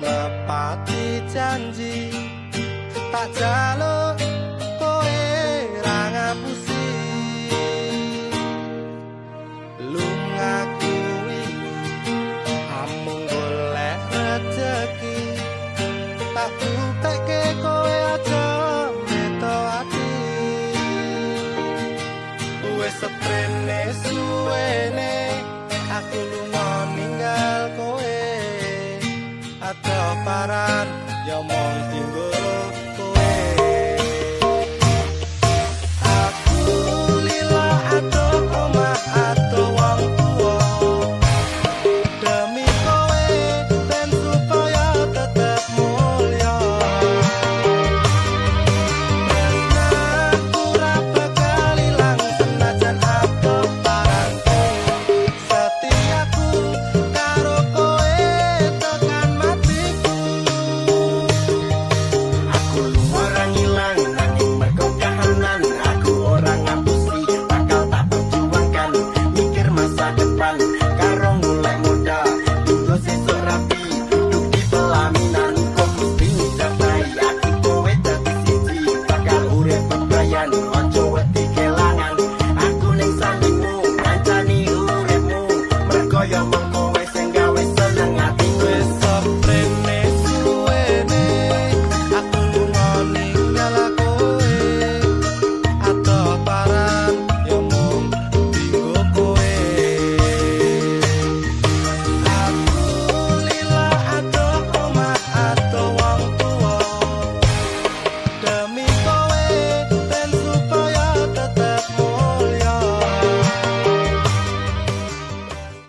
Nepati janji, tak jaluk kowe ra ngapusi. Lungaku wingi amung golek rejeki, tak buktekke kowe aja meto ati. Wis seprene suwene aku lunga ninggal kowe, adoh paran ya mung